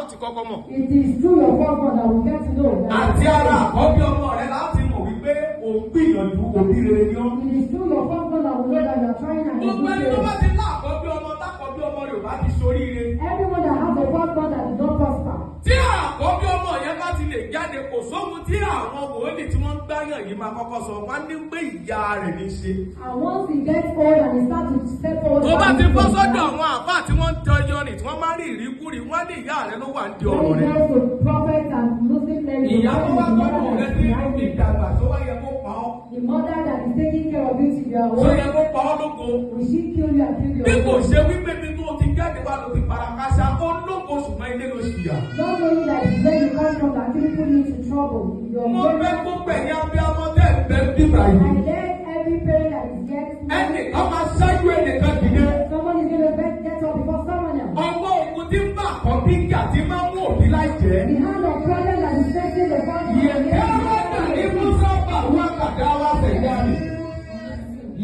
ti kọ́kọ́ mọ̀. It is through your firstborn that we get to know that. Àti ara àkọ́bí ọmọ rẹ láti mọ̀ wípé ò ń gbìyànjú, òbí rere ni ọ́. It is through your firstborn that we know that you are trying and Gbogbo you ẹni tó bá ti lá àkọ́bí ọmọ, tákọ́bí ọmọ rẹ̀ ò bá ti ṣoríire. Everyone that has a firstborn that did not prosper. Tí àkọ́bí ọmọ yẹn bá ti lè jáde, kò sóhun tí àwọn wòlíì tí wọ́n ń gbáyàn yìí máa kọ́kọ́ sọ wọ́n ní pé ìyá rẹ̀ ní í ṣe. And once he gets old and he starts to step forward. Tó bá ti bọ́ sọ́dọ̀ àwọn àfáà tí wọ́n ń tẹ ọyọ rìn, tí wọ́n máa ń rí ìríkúri, wọ́n ní ìyá rẹ̀ ló wà ń di ọ̀rọ̀ When he rẹ̀. goes to prophets and Muslim clerics, Ìyá tó wá the tọ́jú mother rẹ̀ that tí is ó fi behind you, dàgbà tó wá yẹ kó pa ọ́. the mother that is taking care of you till you are Tó old, yẹ kó pa ọ́ lógo. will she kill you and kill your Bí kò own? ṣe wípé bí tó ti jáde wá ló ti fara káṣá, ó lógo ṣùgbọ́n ilé ló ṣìyà. Not knowing that it's where you come from that actually put you into trouble. Your Mo fẹ́ parents- gbogbo ẹ̀yin abiyamọ tẹ̀ ń bẹ́ bíbà yìí. And let every parent that is here this morning, Ẹnìkan máa ṣáájú ẹnìkan dìde. someone is going to get up before someone else. Ọwọ́ ogun tí ń bá àkọ́bí jà tí máa ń mú òbí láì jẹ́. The hand of problem that is facing the family. Yẹ̀kẹ́ rọ́dà ní Mùsàbà wà kàdá wà sẹ̀dá mi.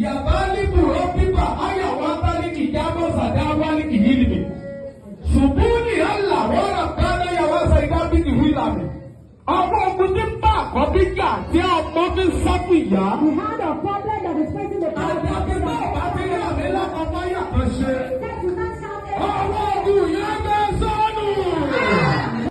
Yàbá níbù rọ́bíbà áyàwó átálí ìjábọ̀ sàdá wá ní kìhìlì. Ṣùgbọ́n ní àlà wọ́n bá yàwá sẹ̀dá bí kìhìlì mi. Ọwọ́ ogun tí ń bá àkọ́bí jà tí ọmọ fi ń sáfù ìyá. The hand of problem that is